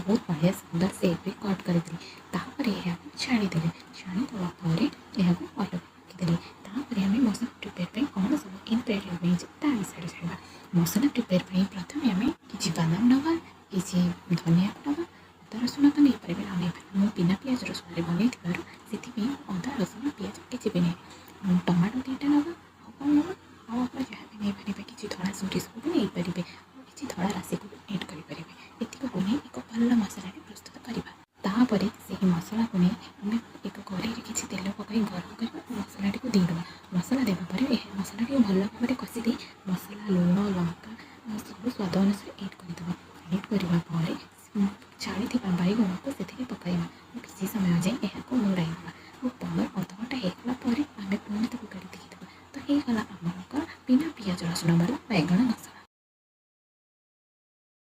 ବହୁତ ବଢ଼ିଆ ସୁନ୍ଦର ସେପ୍ରେ କଟ୍ କରିଦେଲି। ତାପରେ ଏହାକୁ ଛାଣିଦେଲି। ଛାଣିଦେବା ପରେ ଏହାକୁ ଅଲଗା ରଖିଦେଲି। ତାପରେ ଆମେ ମସଲା ପ୍ରିପେୟାର ପାଇଁ କ'ଣ ସବୁ ଇନଗ୍ରେଡ଼ିଏଣ୍ଟ ନେଇଛେ, ତା ବିଷୟରେ ଜାଣିବା। ମସଲା ପ୍ରିପେୟାର ପାଇଁ ପ୍ରଥମେ ଆମେ କିଛି ବାଦାମ ନେବା, କିଛି ଧନିଆକୁ ନେବା। ଅଦା ରସୁଣ ତ ନେଇପାରିବେ, ନ ନେଇପାରିବେ। ମୁଁ ବିନା ପିଆଜ ରସୁଣରେ ବନେଇଥିବାରୁ ସେଥିପାଇଁ ଅଦା, ରସୁଣ, ପିଆଜ କିଛି ବି ନେଇନି। ଟମାଟୋ 2ଟା ନେବା। ଆଉ କ'ଣ ନେବା? ଆଉ ଆପଣ ଯାହା ବି ନେଇପାରିବେ। କିଛି ଧଳା ସୋରିଷକୁ ବି ନେଇପାରିବେ ଆଉ କିଛି ଧଳା ରାଶିକୁ ବି ଏଡ଼୍ କରିପାରିବେ। ଏତିକକୁ ନେଇ ଏକ ଭଲ ମସଲାଟେ ପ୍ରସ୍ତୁତ କରିବା। ତାପରେ ସେହି ମସଲାକୁ ନେଇ ଆମେ ଏକ କଡ଼େଇରେ କିଛି ତେଲ ପକାଇ ଗରମ କରିବା ଓ ମସଲାଟିକୁ ଦେଇଦେବା। ମସଲା ଦେବା ପରେ ଏହା ମସଲାଟିକୁ ଭଲ ଭାବରେ କଷି ଦେଇ ମସଲା, ଲୁଣ, ଲଙ୍କା ସବୁ ସ୍ୱାଦ ଅନୁସାରେ ଏଡ଼୍ କରିଦେବା। ଏଡ଼୍ କରିବା ପରେ ଛାଣିଥିବା ବାଇଗଣକୁ ସେଥିରେ ପକାଇବା ଓ କିଛି ସମୟ ଯାଇ ଏହାକୁ ଘୋଡ଼ାଇ ଦେବା।